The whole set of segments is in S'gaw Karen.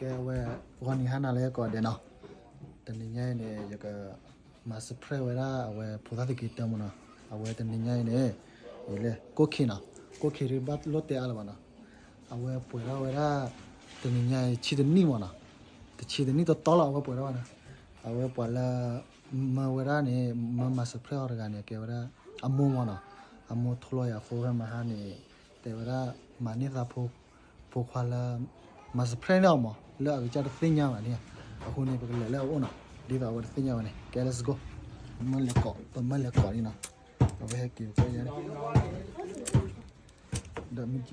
ကဲဝဲ ဂီၤနံၤဟါနၤလၢကိးဂၤဒဲးနီၤ, တနံၤညါအံၤန့ၣ် ယကမၤ surprise ဝဲဒၣ်အဝဲဖိသၣ်သုးက့တၢမ့ၢ်နီၤ, အဝဲတနံၤညါအံၤန့ၣ် ယလၢကိၣ်ခ့နီၤ, ကိၣ်ခ့ဒ်ဘၣ်လိၣ်တဲအါလၢၤဘၣ်နီၤ, အဝဲပှဲၤထီၣ်ဝဲဒၣ် တနံၤညါအံၤ ဆံတနံၣ်မ့ၢ်နီၤ, တဆံတနံၣ်တီတီလီၤ အဝဲပှဲၤထီၣ်ဝဲဒၣ်, အဝဲပှၤလၢ မၢဝဲဒၣ်န့ၣ် မၢမၤ surprise အီၤတဂၤန့ၣ် ကဲဝဲဒၣ် အမိၢ်မ့ၢ်နီၤ, အမိၢ်ထိလီၤယၤအဃိဖဲမဟါန့ၣ် တဲဝဲဒၣ် မၤန့ၢ်သးဖိ ဖိခွါလၢ မၤ surprise န့ၢ်အီၤမး လၢအကစၢ်တသ့ၣ်ညါဘၣ်န့ၣ်, အဃိန့ၣ် ပကလဲၤလၢအအိၣ်နီၤ, ဒ်သိးအဝဲတသ့ၣ်ညါဘၣ်န့ၣ် ကဲ let's go, ပမၢလဲၤကိး ပမၢလဲၤကိးန့ၣ်နီၤ, အဝဲဟဲက့ၤပကဲယၤန့ၣ် ဒီးမ့ၢ်က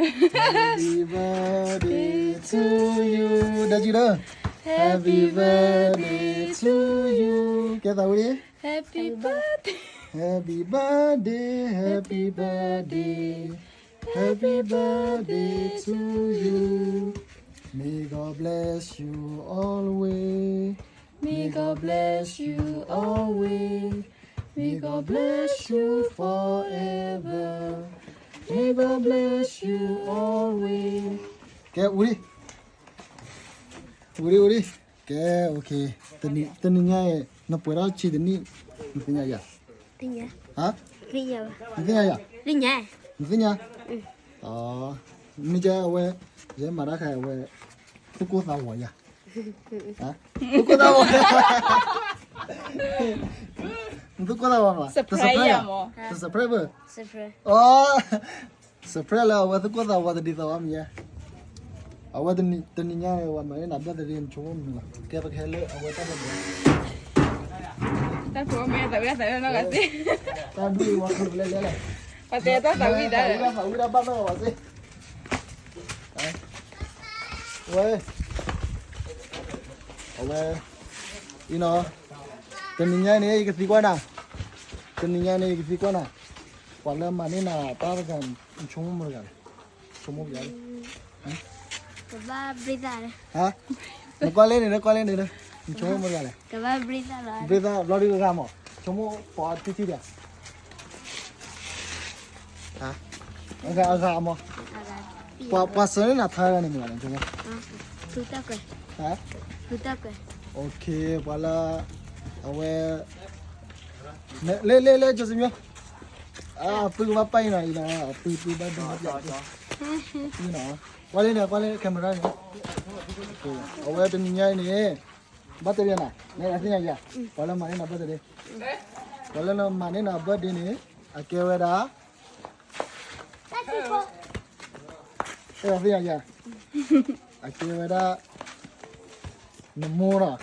Happy birthday to you ဒ်ကဒီး Happy birthday to you ကဲသးဝံၤ Happy birthday, happy birthday, happy birthday, happy birthday to you. May God bless you always. May God bless you always. May God bless you forever. May God bless you always. ကဲ ဝံၤလံ ဝံၤလံ ဝံၤလံ, ကဲ okay, တနံၤညါအံၤ နပှဲၤထီၣ်ဆံတနံၣ် နသ့ၣ်ညါယၤ, ဟါ, နသ့ၣ်ညါယၤ, နသ့ၣ်ညါ, မ့ၢ်ကဲအဝဲ ယဲမၤတၢ်ခါအဝဲ သူၣ်ကိၢ်သးဝီၤယၤ, သူၣ်ကိၢ်သးဝီၤ, နသူၣ်ကိၢ်သးဝီၤမး, တ surprise ယၤမး, တ surprise ဘၣ်, အိ surprise လၢအဝဲသူၣ်ကိၢ်သးဝီၤတဒ်သိးဘၣ်မ့ၢ်ယဲ, အဝဲတနံၤညါအံၤ ပှၤမၤန့ၢ်နၤ birthday နဆိကမိၣ်မနုၤလဲၣ်, ကဲပကဟဲလၢအဝဲတၢ်ဘျုး တၢ်ဘျုးဝဲသးဝံၣ်တၢ်သးဝံၣ်နီၢ်ဂၤသ့, တၢ်ဘျုးဝဲသးဝံၣ်တၢ်, ပှၤတဲတၢ်သးဝံၣ်တၢ်, သးဝံၣ်တၢ်ဘၣ်နီၢ်ဂၤသ့, ဝဲ အဝဲ အံၤနီၤ, တနံၤညါအံၤန့ၣ် ယကသံကွၢ်နၤ, တနံၤညါန့ၣ် ယကသံကွၢ်နၤ, ပှၤလၢမၤန့ၢ်နၤတၢ်တဂၤ နဆိကမိၣ်မတဂၤလဲၣ်, ဆိကမိၣ်ပျဲ, ကဘၣ်ဘျ့သၣ်, နကွၢ်လၢန့ၣ် နကွၢ်လၢန့ၣ်, နဆိကမိၣ်မတဂၤလဲၣ်, ကဘၣ်ဘျ့သၣ်လီၤ, ဘျ့သၣ်ဘျီဒုးအဂၤမး, ဆိကမိၣ်ပှၤထံထံဒီး အဂၤအဂၤမး, ပှၤစၢၤန့ၢ်နၤထါဂၤန့ၣ်မ့ၢ်ဂၤလဲၣ်, ဖုတၢ်ကွဲး, ဖုတၢ်ကွဲး, okay ပှၤလၢ အဝဲ လၢလၢလၢ ကၠီစံမျိုး, အပုၢ်ကဘၣ်ပာ်အံၤနီၤ, အံၤလီၤ အပုၢ်ပုၢ်ဘၣ်ဒိဘၣ်ပျး, ကွၢ်လၢန့ၣ် ကွၢ်လၢ camera န့ၣ်, အဝဲတနံၤညါအံၤန့ၣ် ဘၣ်တဲဘၣ်နၤ, နသ့ၣ်ညါယၤ, ပှၤလၢမၤန့ၢ်နၤ birthday, ပှၤလၢမၤန့ၢ်နၤ birthday န့ၣ် အကဲဝဲဒၣ် အဲၣ်ဒိးသ့ၣ်ညါယၤ, အကဲဝဲဒၣ် နမိၢ်နီၤ,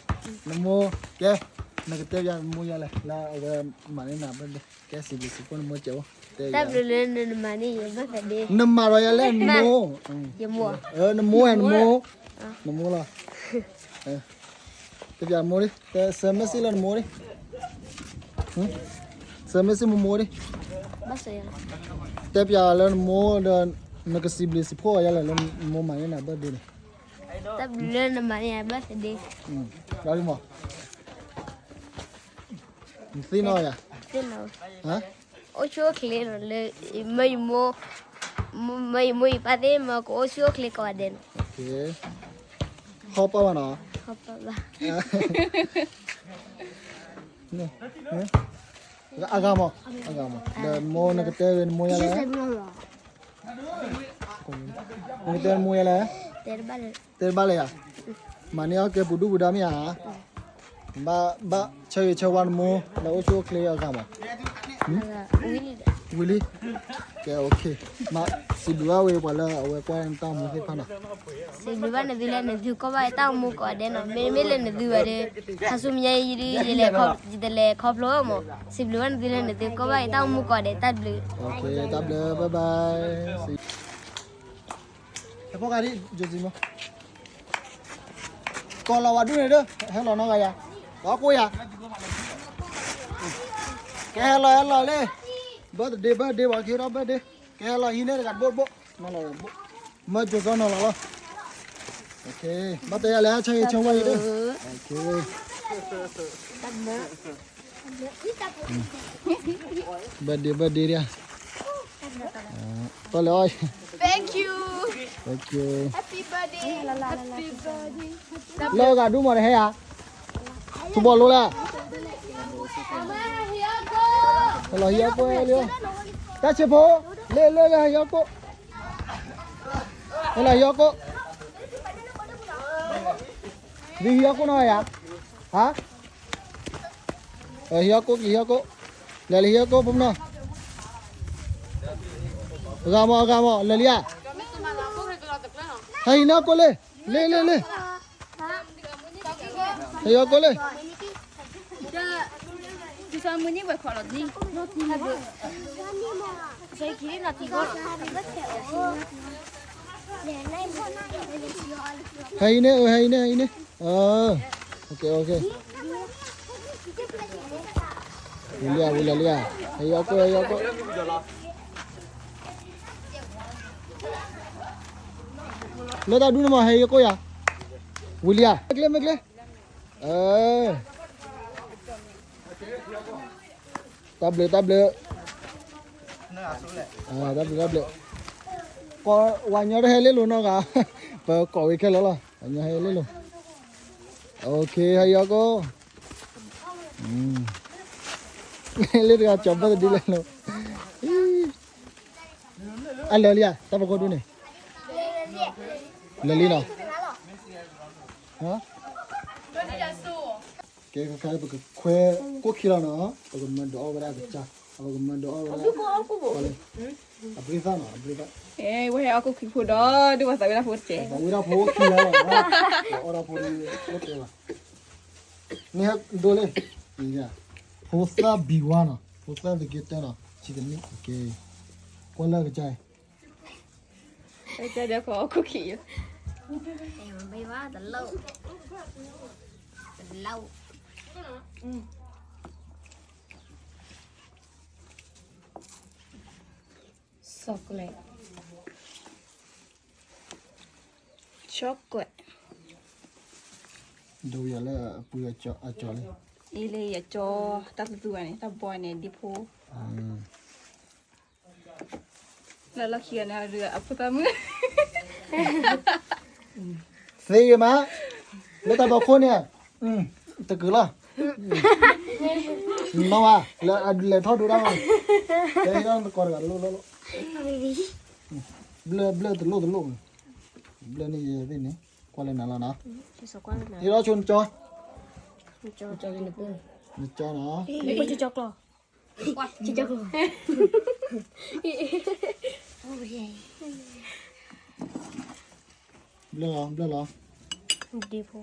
နမိၢ်, ကဲ, နကတဲဘၣ်နမိၢ်ယၤလဲၣ် လၢအဝဲမၤန့ၢ်နၤ birthday, ကဲစံးဘျုးစံးဖှိၣ်နမိၢ်ကဲအိၣ်, တၢ်ဘျုးလၢနမၤန့ၢ်ယၤ birthday, နမၤဒီးယၤလဲၣ် နမိၢ်, နမိၢ်, နမိၢ်လီၤ တဲပျးမိၢ်လံ, တဲ ဆှၢ message လၢနမိၢ်လံ, ဆှၢ message မိၢ်မိၢ်လံ, တဲပျးလၢနမိၢ်ဒီး နကစံးဘျုးစံးဖှိၣ်အီၤယၤလဲၣ် လၢနမိၢ်မၤန့ၢ်နၤ birthday န့ၣ်, တၢ်ဘျုးလၢနမၤန့ၢ်ယၤ birthday, နသ့ၣ်နီၣ်ယၤ, အိၣ်ဆူၣ်အိၣ်ချ့လၢ မ့ၢ်ယမိၢ်ယပၢ်သ့ၣ်မ့ၢ်ကအိၣ်ဆူၣ်အိၣ်ချ့ကိးဂၤဒဲးန့ၣ်, ဟီၣ်ပာ်ဘၣ်နီၤ, အဂၤမး, အဂၤမး, ဒီးမိၢ်နကတဲဝဲနမိၢ်ယၤလဲၣ်, နကတဲနမိၢ်ယၤလဲၣ်, တဲတဘၣ်လၢၤယၤ, မၤန့ၢ်အီၣ်ကဲပူၤဒုၣ်ပူၤဒါမ့ၢ်ဧါ, ဘၣ်ဆၢဂ့ၤဆၢဝါနမိၢ် လၢအိၣ်ဆူၣ်အိၣ်ချ့အဂၤမး, ဝံၤလံ, ကဲ okay, မ့ၢ်စံးဘျုးဘၣ်ဝဲပှၤလၢအဝဲကွၢ်တၢ်အိၣ်မူသ့ၣ်တဖၣ်နီၤ, စံးဘျုးဘၣ်နသုလၢနသုကွၢ်ဘၣ်ယတၢ်အိၣ်မူကိးဂၤဒဲးနီၤ, မ့တမ့ၢ်လၢနသုဘၣ်ဒီး ခါဆူမဲာ်ညါအံၤဒုး ယတလဲၤခီဖျိဘၣ်မး, စံးဘျုးဘၣ်နသုလၢနသုကွၢ်ဘၣ်ယတၢ်အိၣ်မူကိးဂၤဒဲး တၢ်ဘျုး, တၢ်ဘျုး bye bye. ဟဲဖီၣ်ခါဒ် ကၠိစံမိၢ်, ကီၢ်လီၤဝဲဒုးန့ၣ်ဒီး ဟဲလီၤနီတဂၤယၤ, လီၤကိၢ်ယၤ, က ကဲဟဲလီၤ ဟဲလီၤလံ, birthday birthday ဝဲ ကဟ့ၣ်ထီၣ် birthday, ကဲဟဲလီၤ ဟံးန့ၢ်တဂၤတဘိတဘိ, မၢကၠိစီနီၤလီၤလီၤ, ဘၣ်တဲယၤလဲၣ်ဟဲဆၢဂ့ၤဆၢဝါအံၤဒီး, birthday birthday ဒၣ်, တၢ်လဲၤအီၣ်, thank you, thank you, happy birthday, happy birthday, လၢဂၤဒူမးတဟဲဧါ, ထူဘီလိလဲၣ်, ဟဲလီၤဟံးအီၣ်ကိၣ်လံ, တၢ်ဆံးဖိ, လၢလၢဟံးအီၣ်ကိၣ်, ဟဲလီၤဟံးအီၣ်ကိၣ်, ဒ်ဟံးအီၣ်ကိၣ်နီၤယၤ, ဟါ, ဟံးအီၣ်ကိၣ် ကဟံးအီၣ်ကိၣ်, လဲၤလၢဟံးအီၣ်ကိၣ်ဖိမနီၤ, အဂၤမး အဂၤမး လဲၤလံဧါ, ဟဲဟံးန့ၢ်အီၣ်ကိၣ်လံ, လံ လံ လံ ဟဲယီၤကိၣ်လံ, ဟဲအံၤန့ၣ် အၢ ဟဲအံၤန့ၣ် ဟဲအံၤန့ၣ်, ဝံၤလံဧါ ဝံၤလံဧါ, ဟဲယီၤကိၣ် ဟဲယီၤကိၣ်, လၢတၢ်ဒူၣ်န့ၣ်မး ဟဲယီၤကိၣ်ယၤ, ဝံၤလံဧါ, မ့ၢ်ကျဲ မ့ၢ်ကျဲ, အၢ တၢ်ဘျုး တၢ်ဘျုး, တၢ်ဘျုး တၢ်ဘျုး, ကိးဝၤညီတဟဲလ့လိာ်နီတဂၤ, ပကိးဝံၤခဲလၢာ်လီၤ, ဝၤညီဟဲလ့လိာ်, အိၣ်ခ့ ဟဲယီၤကိၣ်, လၢတဂၤကၠီၤဘၢၣ်တဒုလဲၣ်လိာ်, အလၢာ်လံဧါ တၢ်ဖိခိၣ်ဒူၣ်န့ၣ်, လၢာ်လံနီၤ, ကဲ ခဲခါ ပကခွဲကိၣ်ခံလီၤနီၤ, ပကမၢဒုးအီၣ်ဝဲဒၣ်ကစၢ်, ပကမၢဒုးအီၣ်ဝဲဒၣ်, အဘျုးသၣ်နီၤ အဘျုးသၣ်, ဝဲဟဲအီၣ်ကိၣ်ခံဖိဒီး ဒုးဝဲသးဝဲဒၣ်ဖိတကဲး, သးဝဲဒၣ်ဖိခံလီၤ, အီၣ်ဒၣ်ဖိတကဲးဘၣ်, န့ၣ်ဟဲဒိလံ, ဖိသၣ်ဘံဝါနီၤ, ဖိသၣ်သက့တၢၢ်နီၤ, ဆံးတနံၣ်, ကွၢ်လၢကစၢ် တၢ်ဒီးခိးအီၣ်ခိၣ်ခံယိာ်, တလီၤ, တလီၤ, chocolate, chocolate, ဒိယၤလၢအပှ့ၤအကၠီလံ, အံၤလၢယကၠီ, တၢ်သူသူဂၤန့ၣ် တၢ်ဘီန့ၣ် ဒ့ဖိ လၢလီၢ်ခံဂၤန့ၣ် အဖိသၣ်မုၣ်, သ့ဂ့ၤမး, လၢတၢ်ဘီခိၣ်န့ၣ်, တကုၤလီၤ, မ့ၢ်ဝဲ, လၢအလဲၤထီၣ်ဒိဒၣ်မး, တဲဟ့ၣ်လီၤနသကိးတဂၤတလိၣ်လိၣ်လိၣ်, ဘျၢၣ် ဘျၢၣ်တလိၣ်တလိၣ်, ဘျၢၣ်န့ၣ်ယသ့ၣ်န့ၣ်, ကွၢ်လၢနၤလီၤနီၤ, ဟ့ၣ်လီၤဆိနကၠီ, နကၠီနီၤ, နကၠီကျီၢ် ဘျၢၣ်လီၤ ဘျၢၣ်လီၤ, ဒ့ဖိ, အ့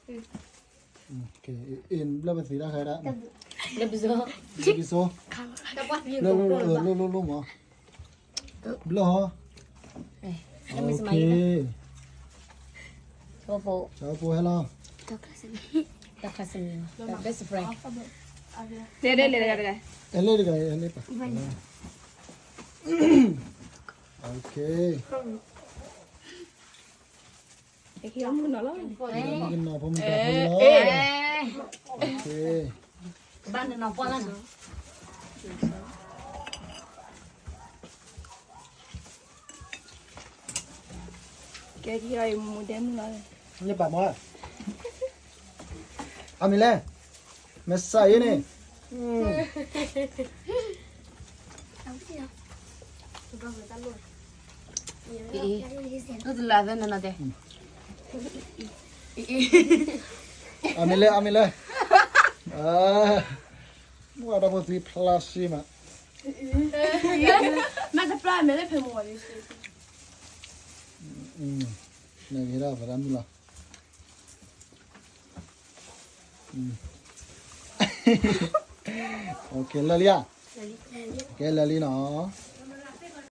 ဘျၢၣ်ပသ့ဒၣ်ခဲဒၣ်, ဘျၢၣ်ပစိ, ဘျၢၣ်လိၣ်လိၣ်လိၣ်မး, ဘျၢၣ်ဟီ, ကၠီဖိ ဟဲလီၤ, တဂၤတဂၤ, အဲ လၢတဂၤ အဲ လၢပၢ်, မုၣ်ကနီၤဖိမုၣ်ကနီၤဖိလီၤ, ဘၣ်နနီၤပှၢ်လၢနီၤ, ကဲ ကဲ မူဒဲမုၢ်လီၤ, န့ၣ်ပာ်မီၤ, အမ့ၢ်လဲၣ်, မ့ၢ်စးအံၤန့ၣ်, အံၤ, အံၤ, အမ့ၢ်လဲၣ် အမ့ၢ်လဲၣ်, မ့ၢ်ဝဲဒၣ်ဖိသံဖျါစ့မး, မ့ၢ်တဖျါမဲာ်လၢဖဲမီၤ, နဂ့ၤဒၣ်ပရၣ်မုၣ်လီၤ, ကဲ လၢာ်လံဧါ, ကဲ လၢာ်လံနီၤ.